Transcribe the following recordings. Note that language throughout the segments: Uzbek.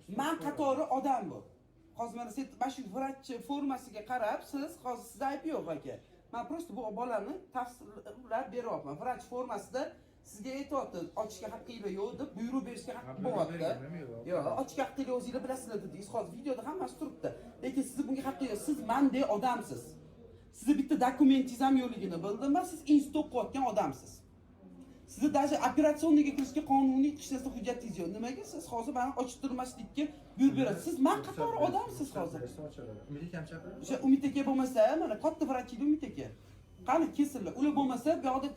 Man qatori odam bu. Hozir mana sen mana shu vrachchi formasiga qarab, siz hozir, sizda ayb yo'q, aka. Man просто bu bolani tafsirlab beryapman. Vrach formasida sizga aytyapti, ochishga haqqinglar yo'q deb buyruq berishga haqqi bo'lyapti. Yo'q, ochishga haqqinglar, o'zinglar bilasizlar dedingiz. Hozir videoda hammasi turibdi. Lekin sizni bunga haqqi yo'q. Siz manday odamsiz. Sizni bitta dokumentingiz ham yo'qligini bildim va siz institut o'qiyotgan odamsiz. Sizni даже операционный ga kirishga qonuniy hech narsa hujjatingiz yo'q. Nimaga siz hozir mani ochtirmaslikka buyruq berasiz? Siz man qatori odamsiz hozir. Umid akam chaqirib. O'sha Umid aka bo'lmasa, mana katta vrach edi Umid aka. Qani, kelsinlar. Ular bo'lmasa, bu yoqda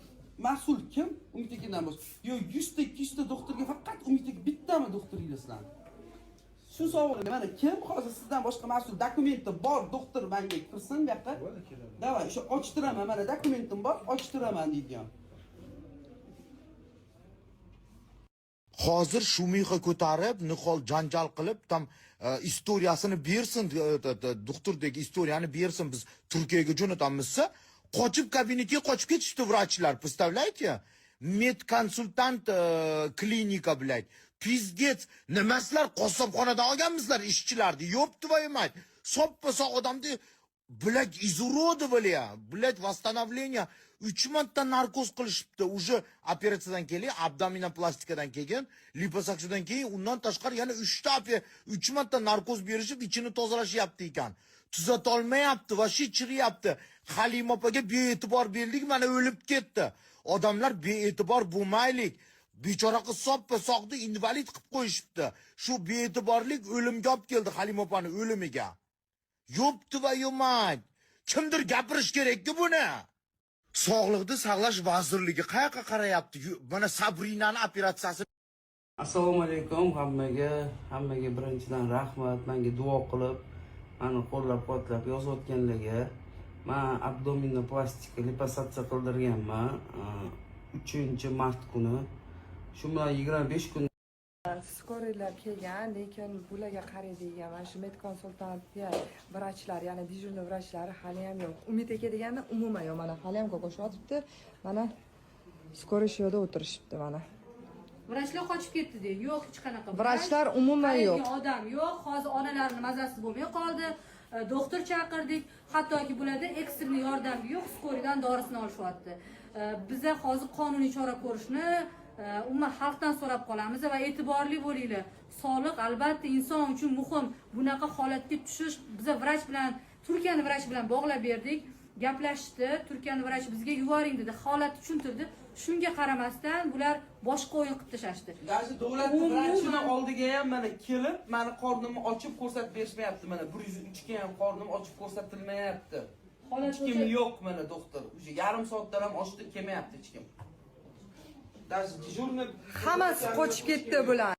mas'ul kim? Umid akadan boshqa. Yo, 100 ta, 200 ta doktorga faqat Umid aka bittami doktoringlar sizlarni? Shu savolga mana kim hozir sizdan boshqa mas'ul, dokumenti bor doktor menga kirsin bu yoqqa. Bo'ldi, keladi. Давай, o'sha ochtiraman, mana dokumentim bor, ochtiraman deydigan. Hozir шумиха ko'tarib, Nihol janjal qilib, там история sini bersin, doktorдagi история ni bersin, biz Turkiyaga jo'natamiz desa, qochib, kabinetga qochib ketishdi vrachlar, представляете? Медконсультант klinika, блядь. Пиздец, nima sizlar qassobxonadan olganmisizlar ishchilarni? Ёб твою мать. Soppa sog' odamni, блядь, изуродовали, блядь, восстановление 3 marta narkoz qilishibdi. Уже operatsiyadan keyin, abdominoplastikadan keyin, liposuksiyadan keyin, undan tashqari yana 3 ta 3 marta narkoz berishib, ichini tozalashyapti ekan. Tuzatolmayapti, вообще chiriyapti. Halima opaga bee'tibor berdik, mana o'lib ketdi. Odamlar, bee'tibor bo'lmaylik. Bechora qiz soppa sog'ni invalid qilib qo'yishibdi. Shu bee'tiborlik o'limga olib keldi, Halima opani o'limiga. Ёб твою мать! Kimdir gapirish kerak-ku buni. Sog'liqni saqlash vazirligi qayoqqa qarayapti? Mana Sabrinani operatsiyasi. Assalomu alaykum hammaga. Hammaga birinchidan rahmat, menga duo qilib, mani qo'llab-quvvatlab yozayotganlarga. Man abdominoplastika, liposuksiya qildirganman 3-mart kuni. Shu bilan 25 kun Скорый lar kelgan, lekin bularga qaraydigan mana shu medkonsultantga vrachlar, ya'ni дежурный vrachlari haliyam yo'q. Umid aka degani umuman yo'q. Mana haliyam ko'kosh yotibdi. Mana скорый shu yerda o'tirishibdi mana. Vrachlar qochib ketdi deydi. Yo'q hech qanaqa vrach. Vrachlar umuman yo'q. Qaraydigan odam yo'q. Hozir onalarni mazasi bo'lmay qoldi. Doktor chaqirdik. Hattoki bularda экстренный yordam yo'q, скорый dan dorisini olishyapti. Biza hozir qonuniy chora ko'rishni umuman xalqdan so'rab qolamiz va e'tiborli bo'linglar. Sog'liq albatta inson uchun muhim. Bunaqa holatga tushish, biza vrach bilan, Turkiyani vrach bilan bog'lab berdik. Gaplashdi. Turkiyani vrach bizga yuboring dedi. Holatni tushuntirdi. Shunga qaramasdan bular boshqa o'yin qilib tashlashdi. Даже davlat vrachini oldiga ham mana kelib, mani qornimni ochib ko'rsatib berishmayapti. Mana 103 ga ham qornim ochib ko'rsatilmayapti. Holat Hech kim yo'q mana doktor. Уже yarim soatdan ham oshdi, kelmayapti hech kim. Даже дежурный Hammasi qochib ketdi bular.